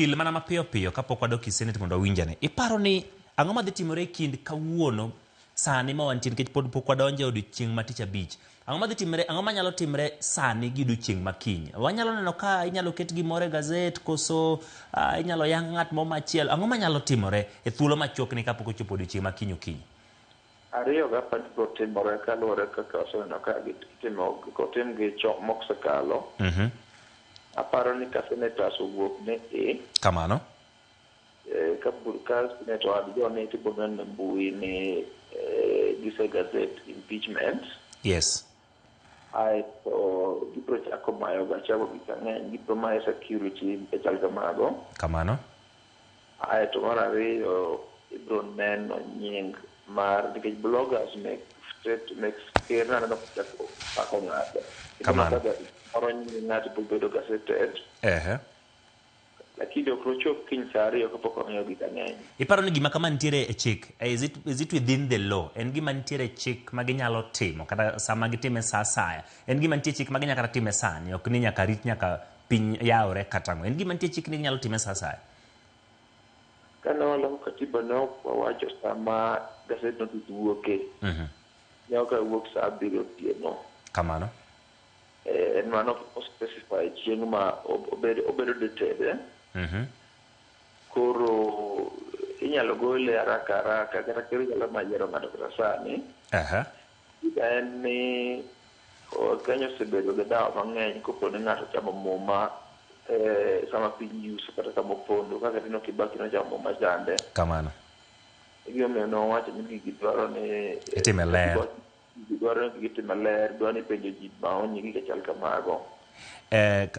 Il mana mapiyo piyo kapok wadok e Senate mondo wawinjane. Iparo ni ang'o madhi timore e kind kawuono sani ma wantie nikech pod pok wadonjo e odiochieng' ma tich abich. Ang'o madhi timore, ang'o manyalo timre sani gi odiochieng' ma kiny? Wanyalo neno ka inyalo ket gimoro e gazet koso inyalo yang ng'at moro machielo. Ang'o manyalo timore e thuolo machuok ni kapok ochopo odiochieng' ma kiny okinyi? Ariyo ga apani biro timore kaluwore kaka waseneno ka gitimo otim gi cho mosekalo. Aparo ni ka senators owuok ni i Kamano. Ka senator wadjo ni tibiro neno e mbui ni gise gazette impeachment. Aeto gibiro chako mayo Gachagua gik mang'eny, gibiro maye security e chal kamago. Kamano. Aeto mar ariyo ibiro neno nying mar nikech bloggers mek state mek ker naneno kochako pako ng'ato. Kamano. Ibiro neno ka moro nying ng'ato biro bedo gazetted. Lakini ok nochop kiny saa 2 kapok wang'eyo gik mang'eny. Iparo ni gima kama nitiere e chik, is it within the law? En gima nitiere e chik ma ginyalo timo kata sama gitime sa asaya. En gima nitie chik ma ginyalo kata time sani, ok ni nyaka rit nyaka piny yawre kata ang'o. En gima nitie chik ni ginyalo time sa asaya. Kane waloko katiba ne ok wawacho sama gazette notice wuoke. Ne ok wuok saa 7 otieno. Kamano. En mano ok specify chieng' ma obedo dated. Koro inyalo gole haraka haraka kata ker nyalo ma yiero ng'ato kata sani. Shida en ni Kenya osebedo gi dhawo mang'eny kopo ni ng'ato chamo muma sama piny yuso kata sama opondo kaka neno Kibaki nochamo muma chande. Kamano. E gimomiyo nowacho ni gigi dwaro ni Itime ler. Gigi dwaro ni gitime ler, dwaro ni penjo ji maoni gik chal kamago.